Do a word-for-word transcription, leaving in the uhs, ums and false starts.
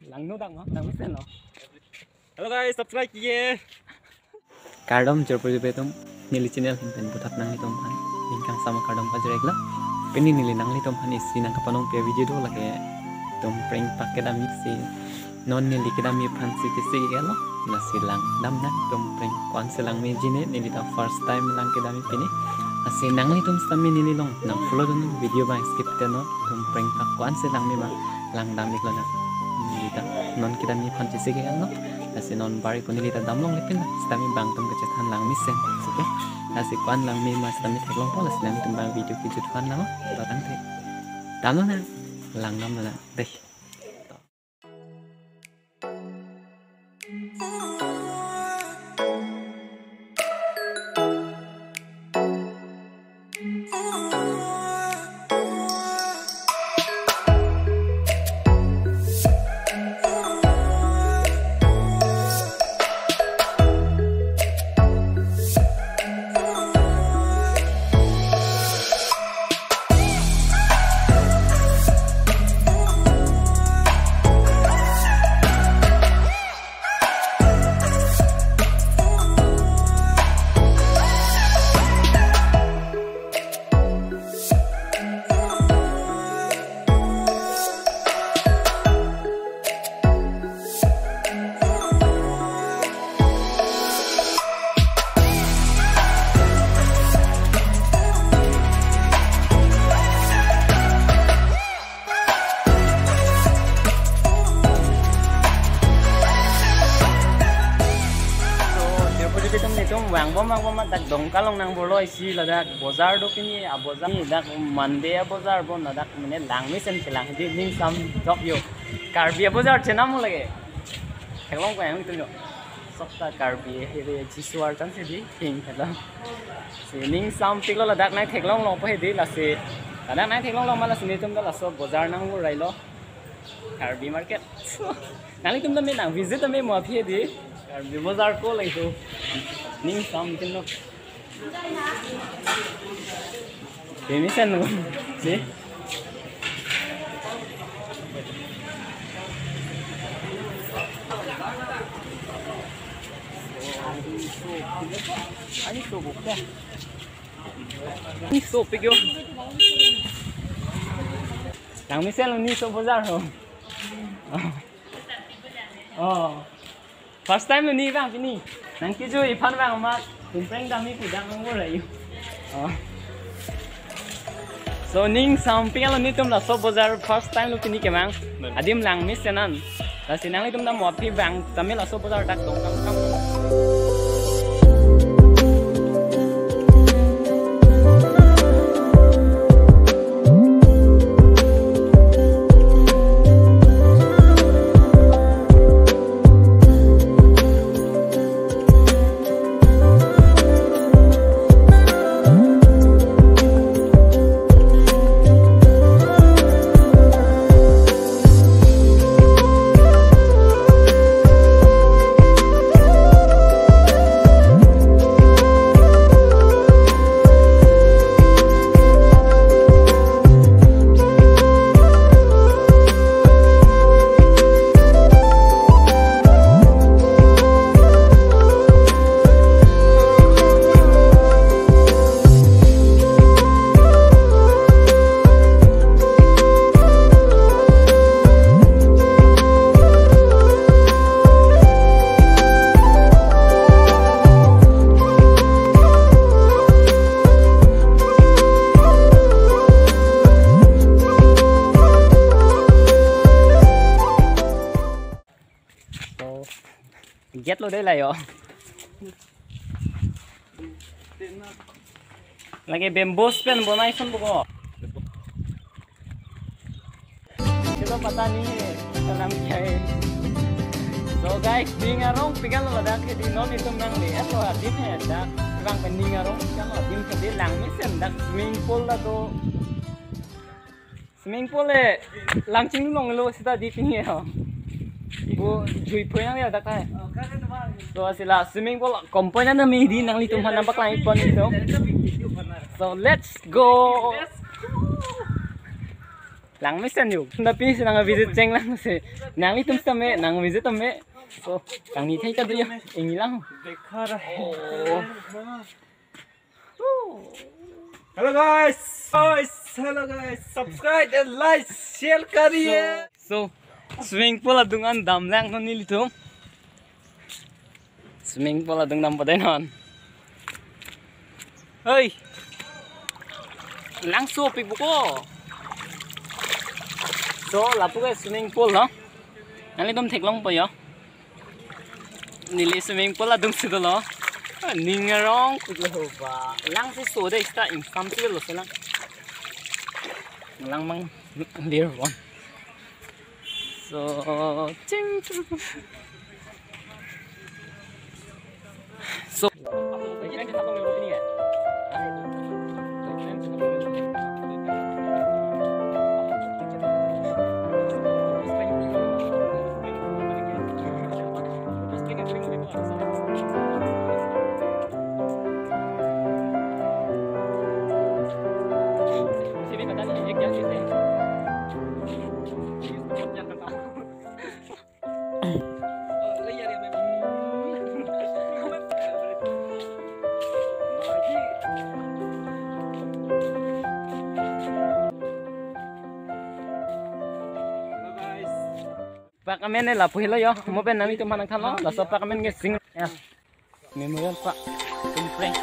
Langno dang ma, langmesen lo. Hello guys, subscribe kiye. Kardom jirpo jirpi atum, neli channel ahin pen puthot nanglitum aphan ningkangsam akardom pajir-iklo. Pini neli nanglitum aphan isi nangkapanong pi avideo do, lake Tumpreng Park kedam isi. Non neli kedam aphan si tisi iklo. Lasi langdam nang Tumpreng, ko-ansi langmeji ne, neli ta first time lang kedam pini. Lasi nanglitum sitame neli along nang follow dun, video abang skip te non, Tumpreng Park ko-ansi langme ma langdam iklo nang. Neli ta non kedam aphan tisi iklo. Lasi non bari ko neli ta damlongle pin, sitame bang atum kachethan langmesen. Oke. Lasi ko-an langme ma sitame theklongpo, lasi nanglitum abang video kejut aphan lang, to tangte. Damlo nang, langdamlo nang. Dei. So, jirpo jirpi atum, netum vangbom vangbom ma dak Dongka along nang borlo isi, ladak bojar do pini, abojar ni dak Monday abojar bon, ladak mane langmesen kelang hedi, ning sam thok yo. Karbi abojar chenam lake. Theklongpo nangtum yo. Sokta Karbi hedi, Jisu arjan si di king hedi. Si ning sam piklo, ladak nang theklonglo po hedi, lasi ladak nang theklonglo ma, lasi netum ta laso bojar nang bor-iklo. Karbi market. Nanglitum ta me nang visit ta me mo aphi hedi. Karbi bojar ko lake do. Ning sam tin lo. Ini sen lo. Si. Ani so bukya. Ani so pikyo. Langmesen lo, ni so bojar ho. Oh. First time lo ni vang pini. Nang kejui aphan vang ma, Tumpreng dam isi kedam nang bor-iklo. Oh. So ning sam piklo, netum laso bojar first time lo pini kevang. Adim langmesen an. Lasi nanglitum ta mo aphi vang tame laso bojar dak Dongka kam. So, gate lo dei la yo. Lake bamboo pen bonai son buklo. Chalo pata nahi hai, ka naam kya hai. So guys, ning arong piklo ladak hedi, non netum nangle-etlo adim hedi dak. Vang pen ning arong piklo adim hedi, langmesen dak swimming pool la do. Swimming pool le lang chinglong lo seta di pini ho. Bo jui poi nang ya dak hai. So lasi la swimming pool kompon na me hedi, nanglitum aphan nangpaklang-ik pon netum. So let's go. Lang mesen yuk. Nda pi si nang visit cheng lang si. Nanglitum sitame, nang visit tame. So, kangni thai ta do ya. Ingni lang. Hello guys. Guys, hello guys. Subscribe and like, share kariye. So, swimming pool adung an damlang non nelitum. Swimming pool adung dam padai non. Hei. Langso pik buko. So, lapu ke swimming pool no. Nanglitum theklongpo yo. Neli swimming pool adung si dolo. Ning arong pik lo ba. Lang si so de ista ingsam si lo selang. Lang mang lir bon. So, ching, ching. So, Pak amen ne lapu helo yo, mo pen nangtum aphan nangthanlo, laso pak amen ke sing ya. Memorial Park, Tumpreng.